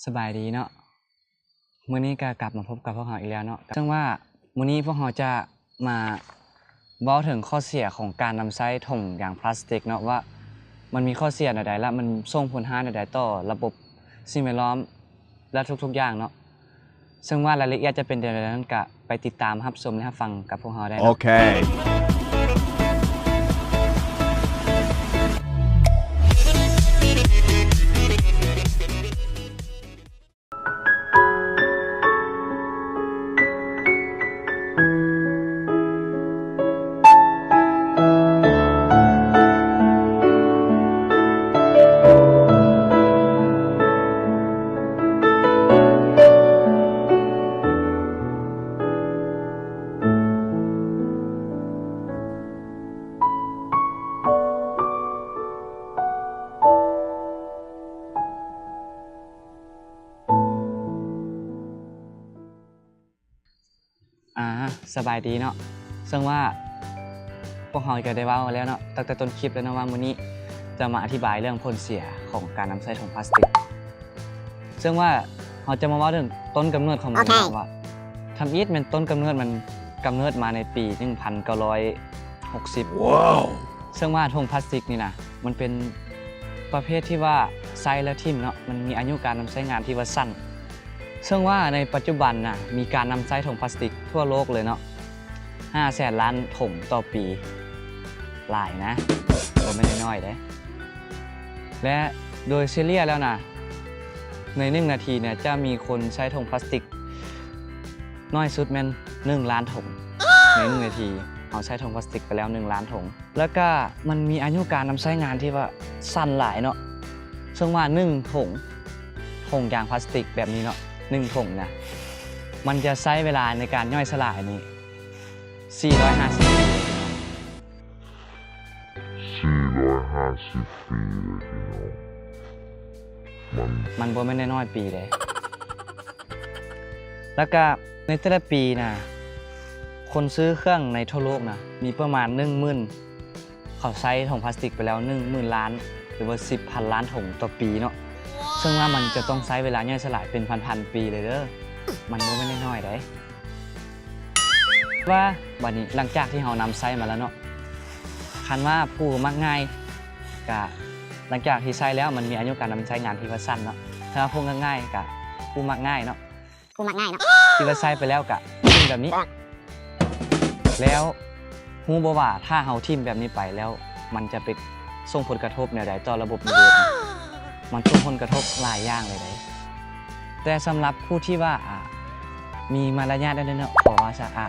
ສະບາຍດີເນາະ, ມື້ນີ້ກໍກັບມາພົບກັບພວກເຮົາອີກແລ້ວເນາະ. ເຊິ່ງວ່າມື້ນີ້ພວກເຮົາຈະມາເວົ້າເຖິງຂໍ້ເສຍຂອງການນຳໃຊ້ຖົງຢາງພລາສຕິກເນາະ ວ່າມັນມີຂໍ້ເສຍແນວໃດ ແລະ ມັນສົ່ງຜົນຮ້າຍແນວໃດຕໍ່ລະບົບສິ່ງແວດລ້ອມ ແລະ ທຸກໆຢ່າງເນາະ. ເຊິ່ງວ່າລາຍລະອຽດຈະເປັນແນວໃດນັ້ນ ກະໄປຕິດຕາມຮັບຊົມ ແລະ ຮັບຟັງກັບພວກເຮົາໄດ້ເນາະ. ໂອເຄ. ອາ ສະບາຍດີເນາະ. ເຊິ່ງວ່າພວກເຮົາກໍໄດ້ເວົ້າແລ້ວເນາະ ຕັ້ງແຕ່ຕົ້ນຄລິບແລ້ວເນາະ ວ່າມື້ນີ້ຈະມາອະທິບາຍເລື່ອງຜົນເສຍຂອງການນຳໃຊ້ຖົງພລາສຕິກ. ເຊິ່ງວ່າເຮົາຈະມາເວົ້າເຖິງຕົ້ນກຳເນີດຂອງມັນເນາະ ໂອເຄ ວ່າທຳອິດແມ່ນຕົ້ນກຳເນີດມັນກຳເນີດມາໃນປີໜຶ່ງພັນເກົ້າຮ້ອຍຫົກສິບ. ວ້າວ! ເຊິ່ງວ່າຖົງພລາສຕິກນີ້ນະ ມັນເປັນປະເພດທີ່ວ່າໃຊ້ແລ້ວຖິ້ມເນາະ, ມັນມີອາຍຸການນຳໃຊ້ງານທີ່ວ່າສັ້ນ. ເຊິ່ງວ່າໃນປັດຈຸບັນນະ ມີການນຳໃຊ້ຖົງພລາສຕິກທົ່ວໂລກເລີຍເນາະ ຫ້າແສນລ້ານຖົງຕໍ່ປີ. ຫຼາຍນະ, ບໍ່ແມ່ນນ້ອຍໆເດ້. ແລະ ໂດຍສະເລ່ຍແລ້ວນະ ໃນໜຶ່ງນາທີເນຍ ຈະມີຄົນໃຊ້ຖົງພລາສຕິກ ໜ້ອຍສຸດແມ່ນໜຶ່ງລ້ານຖົງ. ໃນໜຶ່ງນາທີ ເຮົາໃຊ້ຖົງພລາສຕິກໄປແລ້ວໜຶ່ງລ້ານຖົງ. ແລ້ວກະມັນມີອາຍຸການນຳໃຊ້ງານທີ່ວ່າສັ້ນຫຼາຍເນາະ. ເຊິ່ງວ່າໜຶ່ງຖົງ, ຖົງຢາງພລາສຕິກແບບນີ້ເນາະ, ໜຶ່ງຖົງນະ ມັນຈະໃຊ້ເວລາໃນການຍ່ອຍສະຫຼາຍນີ້ ສີ່ຮ້ອຍຫ້າສິບປີ. ສີ່ຮ້ອຍຫ້າສິບປີເລີຍພີ່ນ້ອງ. ມັນ ມັນບໍ່ແມ່ນນ້ອຍໆປີເດ້. ແລ້ວກະໃນແຕ່ລະປີນະ ຄົນຊື້ເຄື່ອງໃນທົ່ວໂລກນະ ມີປະມານໜຶ່ງໝື່ນ ເຂົາໃຊ້ຖົງພລາສຕິກໄປແລ້ວໜຶ່ງໝື່ນລ້ານ ຫຼືວ່າສິບພັນລ້ານຖົງຕໍ່ປີເນາະ. ເຊິ່ງວ່າມັນຈະຕ້ອງໃຊ້ເວລາຍ່ອຍສະຫຼາຍເປັນພັນໆປີເລີຍເດີ. ມັນບໍ່ແມ່ນນ້ອຍໆໃດ. ວ່າບາດນີ້ຫຼັງຈາກທີ່ເຮົານຳໃຊ້ມາແລ້ວເນາະ, ຄັນວ່າຜູ້ມັກງ່າຍກະ ຫຼັງຈາກທີ່ໃຊ້ແລ້ວມັນມີອາຍຸການນຳໃຊ້ງານທີ່ວ່າສັ້ນເນາະ. ຖ້າວ່າຜູ້ມັກງ່າຍກະ ຜູ້ມັກງ່າຍເນາະ, ຜູ້ມັກງ່າຍເນາະ ທີ່ວ່າໃຊ້ໄປແລ້ວກະຖິ້ມແບບນີ້. ແລ້ວຮູ້ບໍ່ວ່າຖ້າເຮົາຖິ້ມແບບນີ້ໄປແລ້ວ ມັນຈະໄປສົ່ງຜົນກະທົບແນວໃດຕໍ່ລະບົບນິເວດ? ມັນສົ່ງຜົນກະທົບຫຼາຍຢ່າງເລີຍໃດ. ແຕ່ສຳລັບຜູ້ທີ່ວ່າ ອາ ມີມາລະຍາດແດ່ເນາະ ຂໍວ່າຊະ ອາ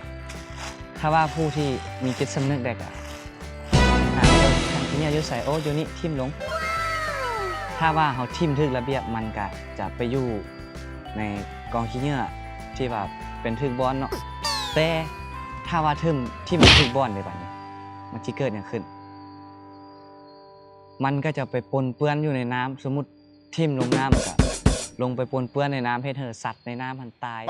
ຖ້າວ່າຜູ້ທີ່ມີຈິດສຳນຶກແດ່ກະ ຫາເບິ່ງຖັງຂີ້ເຫຍື້ອຢູ່ໃສ? ໂອ້ ຢູ່ນີ້, ຖິ້ມລົງ. ຖ້າວ່າເຮົາຖິ້ມຖືກລະບຽບ ມັນກະຈະໄປຢູ່ໃນກອງຂີ້ເຫຍື້ອທີ່ວ່າເປັນຖືກບ່ອນເນາະ. ແຕ່ຖ້າວ່າຖິ້ມ, ຖິ້ມບໍ່ຖືກບ່ອນເດ ບາດນີ້ມັນຊິເກີດຫຍັງຂຶ້ນ? ມັນກໍຈະໄປປົນເປື້ອນຢູ່ໃນນ້ຳ. ສົມມຸດຖິ້ມລົງນ້ຳ ມັນກະລົງໄປປົນເປື້ອນໃນນ້ຳ ເຮັດໃຫ້ສັດໃນນ້ຳຫັ້ນຕາຍ.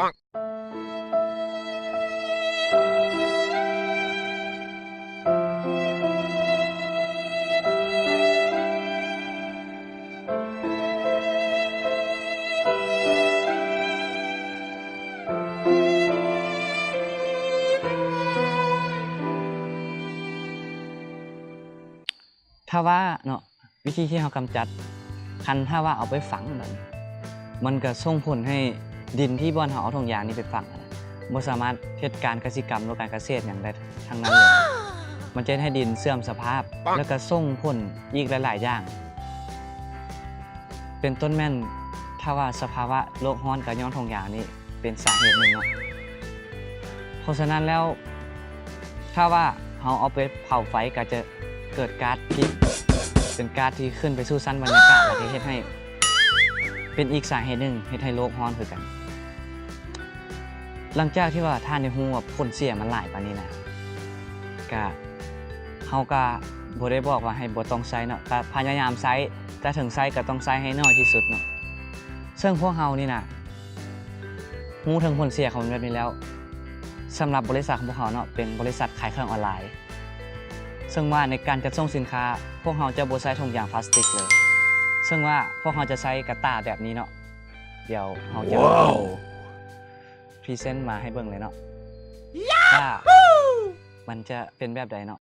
ຖ້າວ່າເນາະ ວິທີທີ່ເຮົາກຳຈັດ ຄັນຖ້າວ່າເອົາໄປຝັງ ບາດນີ້ມັນກະສົ່ງຜົນໃຫ້ດິນທີ່ບ່ອນເຮົາເອົາຖົງຢາງນີ້ໄປຝັງຫັ້ນນະ ບໍ່ສາມາດເຮັດການກະສິກຳ ຫຼືການກະເສດຫຍັງໄດ້ທັງນັ້ນເລີຍ. ມັນຈະເຮັດໃຫ້ດິນເສື່ອມສະພາບ ແລ້ວກະສົ່ງຜົນອີກຫຼາຍໆຢ່າງ ເປັນຕົ້ນແມ່ນ ຖ້າວ່າສະພາວະໂລກຮ້ອນກະຍ້ອນຖົງຢາງນີ້ເປັນສາເຫດໜຶ່ງເນາະ. ເພາະສະນັ້ນແລ້ວ ຖ້າວ່າເຮົາເອົາໄປເຜົາໄຟ ກະຈະເກີດກາດພິດ ເປັນກາດທີ່ຂຶ້ນໄປສູ່ຊັ້ນບັນຍາກາດ ແລ້ວກະເຮັດໃຫ້ ເປັນອີກສາເຫດໜຶ່ງເຮັດໃຫ້ໂລກຮ້ອນຄືກັນ. ຫຼັງຈາກທີ່ວ່າທ່ານໄດ້ຮູ້ວ່າຜົນເສຍມັນຫຼາຍປານນີ້ນະ ກະ ເຮົາກະບໍ່ໄດ້ບອກວ່າໃຫ້ບໍ່ຕ້ອງໃຊ້ເນາະ, ກະພະຍາຍາມໃຊ້, ແຕ່ເຖິງໃຊ້ກະຕ້ອງໃຊ້ໃຫ້ໜ້ອຍທີ່ສຸດເນາະ. ເຊິ່ງພວກເຮົານີ້ນະ ຮູ້ເຖິງຜົນເສຍຂອງມັນແບບນີ້ແລ້ວ, ສຳລັບບໍລິສັດຂອງພວກເຮົາເນາະ ເປັນບໍລິສັດຂາຍເຄື່ອງອອນລາຍ, ເຊິ່ງວ່າໃນການຈັດສົ່ງສິນຄ້າ ພວກເຮົາຈະບໍ່ໃຊ້ຖົງຢາງພລາສຕິກເລີຍ, ເຊິ່ງວ່າພວກເຮົາຈະໃຊ້ກະຕ່າແບບນີ້ເນາະ. ດຽວເຮົາຈະ ວ້າວ ພຣີເຊັນມາໃຫ້ເບິ່ງເລີຍເນາະ ວ່າມັນຈະເປັນແບບໃດເນາະ.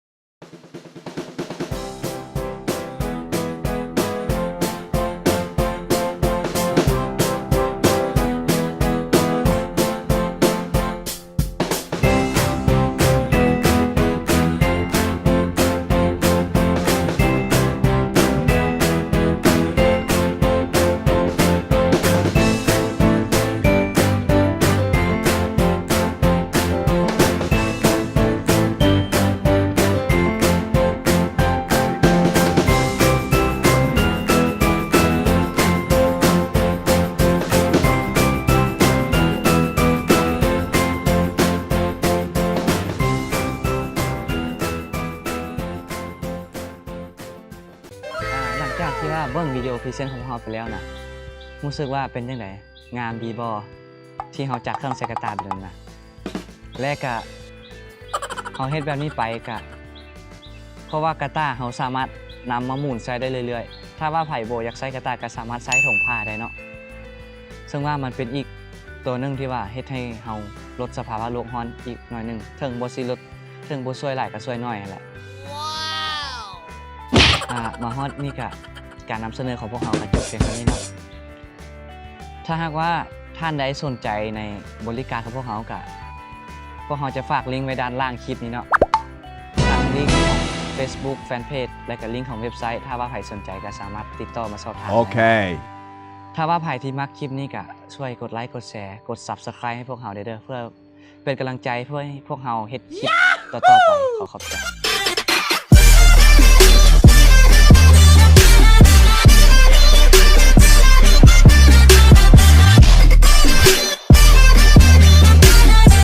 ອ່າ ຫຼັງຈາກທີ່ວ່າເບິ່ງວິດີໂອພຣີເຊັນຂອງພວກເຮົາໄປແລ້ວນະ ຮູ້ສຶກວ່າເປັນຈັ່ງໃດ? ງາມດີບໍ່? ທີ່ເຮົາຈັກເຄື່ອງໃສ່ກະຕ່າແບບນັ້ນນະ ແລະກະເຮົາເຮັດແບບນີ້ໄປກະ ເພາະວ່າກະຕ່າເຮົາສາມາດນຳມາໝູນໃຊ້ໄດ້ເລື້ອຍໆ. ຖ້າວ່າໃຜບໍ່ຢາກໃຊ້ກະຕ່າກະສາມາດໃຊ້ຖົງຜ້າໄດ້ເນາະ ເຊິ່ງວ່າມັນເປັນອີກຕົວໜຶ່ງທີ່ວ່າເຮັດໃຫ້ເຮົາລົດສະພາວະໂລກຮ້ອນອີກໜ້ອຍໜຶ່ງ ເຖິງບໍ່ຊິລົດ ເຖິງບໍ່ຊ່ວຍຫຼາຍກະຊ່ວຍໜ້ອຍຫັ້ນແຫຼະ. ອ່າ ມາຮອດນີ້ກະ ການນຳສະເໜີຂອງພວກເຮົາກະຈົບພຽງເທົ່ານີ້ເນາະ. ຖ້າຫາກວ່າທ່ານໃດສົນໃຈໃນບໍລິການຂອງພວກເຮົາກະ ພວກເຮົາຈະຝາກລິ້ງໄວ້ດ້ານລ່າງຄລິບນີ້ເນາະ ທັງລິ້ງຂອງເຟສບຸກແຟນເພຈ ແລະກະລິ້ງຂອງເວັບໄຊ. ຖ້າວ່າໃຜສົນໃຈກະສາມາດຕິດຕໍ່ມາສອບຖາມໄດ້. ໂອເຄ ຖ້າວ່າໃຜທີ່ມັກຄລິບນີ້ກະຊ່ວຍກົດໄລ ກົດແຊ ກົດຊັບສະໄຄຣບ໌ໃຫ້ພວກເຮົາແດ່ເດີ ເພື່ອເປັນກຳລັງໃຈເພື່ອໃຫ້ພວກເຮົາເຮັດຄລິບຕໍ່ໆໄປ. ຂໍຂອບໃຈ.